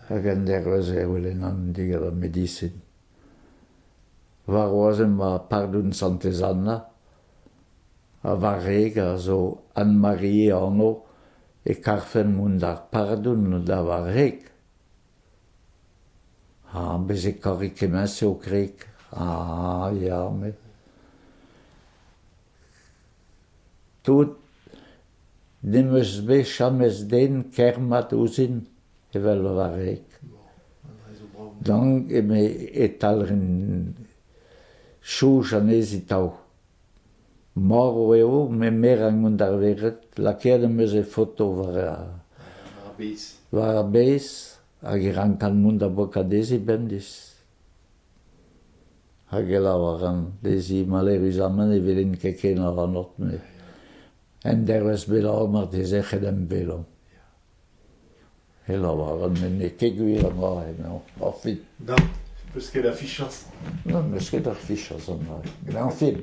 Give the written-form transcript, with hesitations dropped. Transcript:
Hag an dervezh e welennan digant ar medisin. Warc'hoazh emañ pardon Santez-Anna ha va wreg a zo Anne-Marie e anv e karfen mont d'ar pardon da va wreg. Ha bez' e kari kement-se ho kwreg. Ah ya met tout n'em eus bet james den ker mat ouzhin evel va wreg. Donc eme e talc'hin soñj anezhi atav. Marv eo met me 'rank mont d'ar vered. Lakaet em eus he foto war war ar bez hag e rankan mont da bokat dezhi bemdez. Hag e lavaran dezhi maleüruzamant ne welin ket ken ac'hanoc'h met un dervezh bennak marteze e c'hellomp bevañ. E lavaran met n'eo ket gwir an dra-se emañ añfin. Nann, 'peus ket a fichañs. Nann, 'meus ket a fichañs an dra-se. Añfin.